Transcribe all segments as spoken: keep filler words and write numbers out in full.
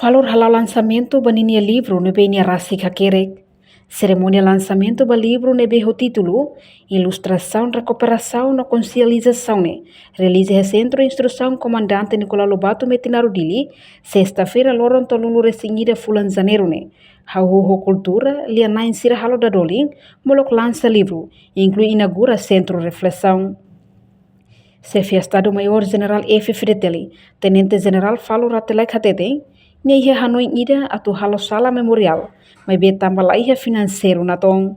Valór hala'o lansamentu ba ninia livru ne'ebé nia rasik hakerek. Serimónia lansamentu ba livru ne'ebé ho títulu Ilustrasaun Rekuperasaun no Konsientizasaun ne'e realiza iha Sentru Instrusaun Komandante Nicolau Lobato Metinaro Dili, sesta-feira loron tolunulu-resin-ida fulan Janeiru ne'e. Hahú ho kultura, lia-na'in sira halo dadolin, molok lansa livru, inklui inaugura Sentru Reflesaun. Xefe Estadu-Maiór Jenerál F-FDTL, Tenente Jenerál Falur Rate Laek hateten, nia iha hanoin ida atu halo sala memoriál, maibé tanba laiha finanseiru natoon.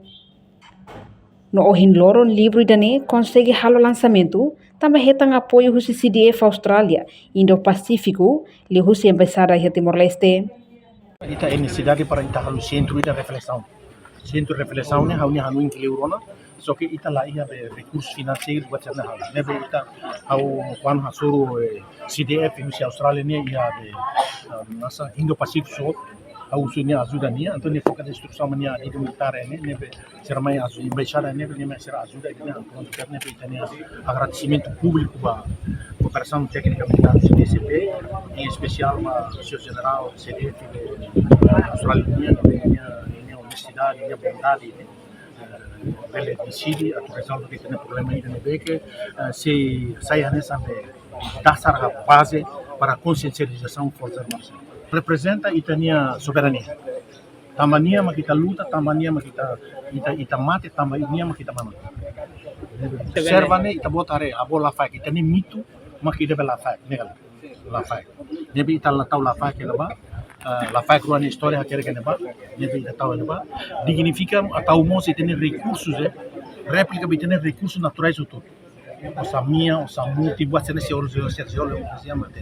No ohin loron livru ida-ne'e konsege halo lansamentu, tanba hetan apoiu husi C D F Austrália, Indo-Pasífiku, liuhusi Embaixada iha Timor-Leste. Ita iha nesesidade para ita halo sentru ida reflesaun. Sentru reflesaun ne'e ha'u-nia hanoin kleur ona, só ke ita laiha be rekursu finanseiru buat sira-ne'e halo. Ne'ebé ita ha'u kuandu hasoru, eh, C D F husi Austrália ne'e iha be, ah, hanesan Indo-Pasífiku só, ha'u husu nia ajuda nia, entaun nia foka instrusaun nia iha militár ne'e, ne'ebé sira mai ajuda, embaixada ne'ebé nia mai sira ajuda, nia prontu, ne'ebé ita-nia agradesimentu públiku ba kooperasaun téknika militár C D C P, em especial ba Señór Jenerál C D F de Austrália, nia, nia, nia onestidade, nia bondade, ne'e, eh, bele deside atu rezolve ita-nia problema ida ne'ebé ke, eh, sei sai hanesan be dasar ka baze para konsientizasaun forsa armada. Reprezenta ita-nia soberania. Tanba nia mak ita luta, tanba nia mak ita, ita, ita mate, tanba nia mak ita manán. Observa ne'e ita-boot haree, avó Lafaek, ita-nia mitu mak ita be Lafaek, ne'e ka lae? Lafaek. Ne'ebé ita la tau Lafaek iha ne'ebá, ah, Lafaek rua nia istória hakerek iha ne'ebá, ne'ebé ita tau iha ne'ebá. Dignifika atu tau mós ita-nia rekursus, eh, réplika ba ita-nia rekursus naturais hotu. Osan-mean, osan-mutin, buat sira-ne'e se origina, se origina, se origina mate.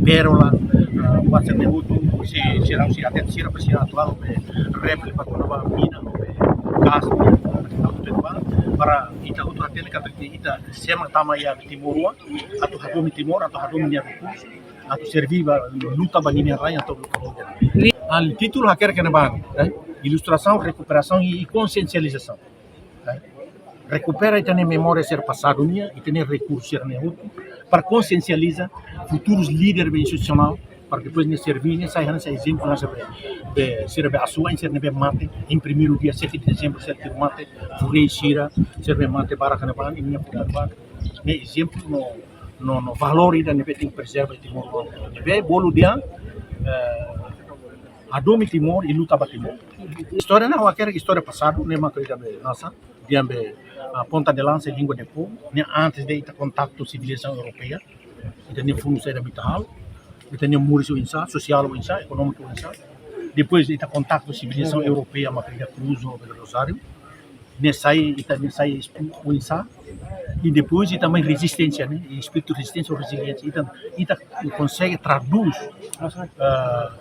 Pérola, ah, buat sira-ne'e hotu, se, se la, se até sira, sira atuál, eh, réplika ba, ba mina, eh, gás, eh, para ita hotu hatene katak ita, sé mak tama iha Timor oan, atu hadomi Timor, atu hadomi nia rekursu, atu serve ba, luta ba ninia rain, atu luta ba ninia rain. Ha'u-nia títulu hakerek iha ne'ebá, eh, ilustrasaun, rekuperasaun i, i konsientizasaun. Eh, rekupera ita-nia memória sira pasadu nian, ita-nia rekursu sira-ne'e hotu, para konsientiza futurus líder be institusionál, para depois nia serve, nia sai hanesan ezemplu hanesan be, be, sira be asuwa'in sira ne'ebé mate, em primeiro dia, sete de dezembro, sira mate, furei sira, sira be mate barak iha ne'ebá, iha ne'ebá, ne'e ezemplu no, no, no valór ida ne'ebé tenke prezerva iha Timor. Ne'ebé bolu dehan, eh, hadomi Timor i luta ba Timor. Istória ne'e ha'u hakerek istória pasadu, ne'e mak ita be hanesan, dehan be, ah, ponta de lansa, língua de povo, ne'e antes de ita kontaktu sivilizasaun europeia, ita-nia fundu saida mak ita halo, ita-nia moris oinsá, sosiál oinsá, ekonómiku oinsá. Depois ita kontaktu sivilizasaun europeia, mak ita kruza Belo Rosário, ne'e sai, ita ne'e sai espu-, oinsá. I depois ita mai rezisténsia, ne'e, espíritu rezisténsia ou reziliénsia. Ita, ita konsege tradús, ah,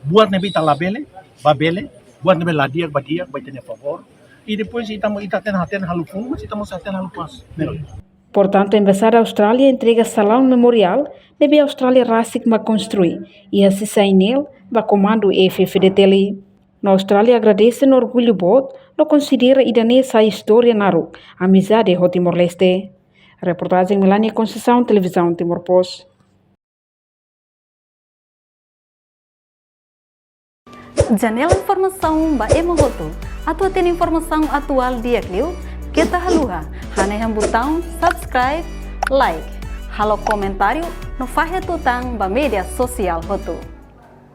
buat ne'ebé ita labele ba bele, buat ne'ebé la di'ak ba di'ak, ba ita-nia favór. I depois ita mo, ita tenke hatene halo fundu, mas ita mós hatene halo pás. Ne'e. Portantu, Embaixada Austrália entrega salaun memoriál ne'ebé Austrália rasik mak konstrui, iha Sisainel, ba komandu F-FDTL. No Austrália agradese no orgullu boot, no konsidera ida-ne'e sai istória naruk amizade ho Timor-Leste. Reportajen Melania Conceição, Televizaun Timor Post. Janela informasaun ba ema hotu. Atu hatene informasaun atuál di'ak liu, keta haluha hanehan butaun subscribe, like, halo komentáriu, no fahe tutan ba média sosiál hotu.